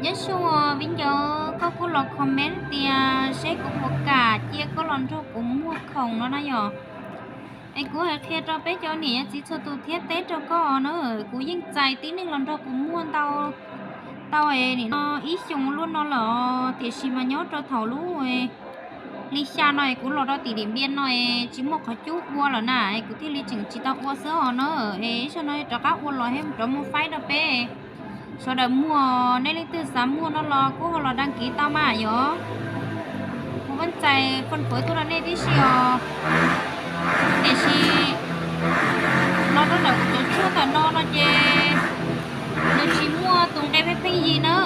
Nyob zoo viv ncaus, koj kuj los comment tias seb kuv puas kam cia koj los nrog kuv muag khoom no na yom. Es kuv hais qhia rau peb cov niam cov txiv txhua tus thiab teb rau koj na, kuv yeej txais tib neeg los nrog kuv muag ntau tau nim no ib xyoos luaj no lawm, tiam sis mas nyob rau thaum lub li xya no es kuv los rau tim Dim Npiaj no es tsis muaj qhov cub ua lawm na, es kuv thiaj li tseem tsis tau ua xwb os na. Es ib zaug no rov qab ua los thiab rov muab faib rau peb sawv daws muag. Nej leej twg xav muag no los kuj ho los dag kiv tau mas yom. Kuv muab txais phone pov tuaj rau nej tib si os. Tiam sis no rau ntawm kuv cov tshuaj ntawm no no ces nws tsis muaj tus nqe pheej pheej yig na,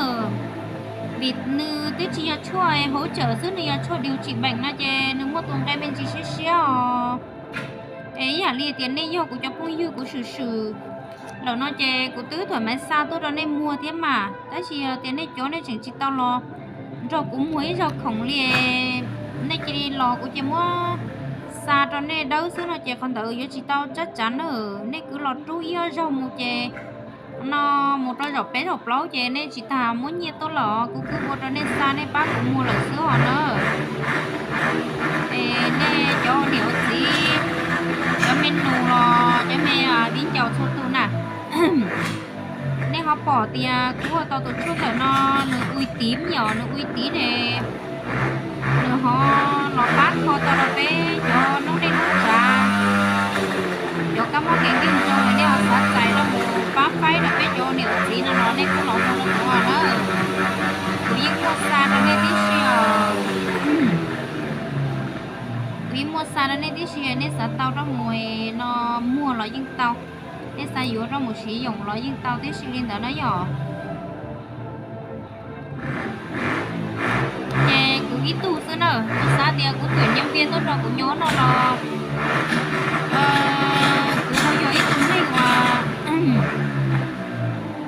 vim nws twb tsis yog tshuaj hauv tsawm xwb, nws yog tshuaj điều trị bệnh no ces nws muaj tus nqe me ntsis siab siab os. Es ib yam li tias nej yog kuv cov phooj ywg kuv swm swm lawm no ces kuv twb thuam maiv xa tuaj rau nej muag thiab mas, tab sis yog tias nej cov nej tseem tsis tau los nrog kuv muag ib zaug khoom li, nej cia li los kuv cia muab xa rau nej dawb xwb no ces qhov ntawd yuav tsis tau tsab tsav na. Nej kwv los rub ib ob zaug mus ces no mus rau zaum peb zaum plaub ces nej tsis tas muab nyiaj tuaj los kuv kwv ua rau nej xa nej pab kuv muag lawm xwb os na. Es nej cov niam ua txiv, cov me nus los cov me viv ncaus txhua tus na, nej ho pom tias kuv ua tau tus tshuaj ntawm no nws ui tiv yom, nws ui tiv ne, nws ho los pab kho tau rau peb cov noob dej noob tsav, cov kab mob kev nkeeg zoo, nej ho xav txais rau mus pab faib rau peb cov niam ua txiv no los nej kuj los hu rau kuv na. Kuv yeej muaj xa rau nej tib si os. Kuv yeej muaj xa rau nej tib si, nej xav tau rau mus no muag los yeej tau, nej xav yuav rau mus siv yoom los yeej tau tib si li ntawd na yom. Ces kuv ib tug xwb na, kuv xav tias kuv twm nyiam npias tuaj rau kuv nyob no los kuv ho yog ib tug neeg uas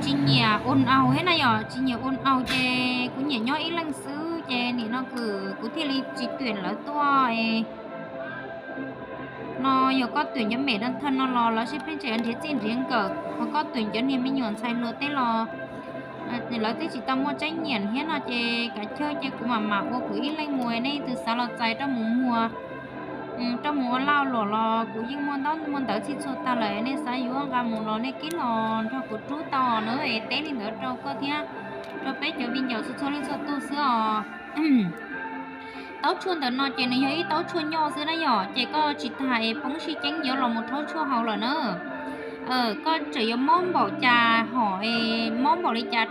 tsis nyiam ua aus thiab na yom, tsis nyiam ua aus ces kuv nyiam nyob ib leeg xwb ces nim no kuv thiaj li tsis twm lawv tuaj. No yog koj twm cov mem dab thawj no los lawv sib pheej tseem nrhiav txij nrhiav nkawm, ho koj twm cov niag me nyuam ntxhais hluas teb los lawv twb tsis tau muaj tseeb nyiam thiab no ces kav chawj ces kuv mam mam ua kuv ib leeg mus, nej leej twg xav los txais rau mus muag, rau mus ua lau luam los kuv yeej muaj ntaub muaj ntawv txhij txhua tag lawm, nej xav yuav nqa mus los nej kib los nrog kuv rub tau na, es teb li ntawd rau koj thiab rau peb cov viv ncaus txhua txhua leej txhua tus xwb os. Taub tshuaj ntawm no ces nws yog ib taub tshuaj nyoj xwb na yom, ces koj tsis tas es poob sib ceeb yuav los mus rhaub tshuaj haus lawm na. Koj tseem yuav mob npaum cas hom es mob npaum li cas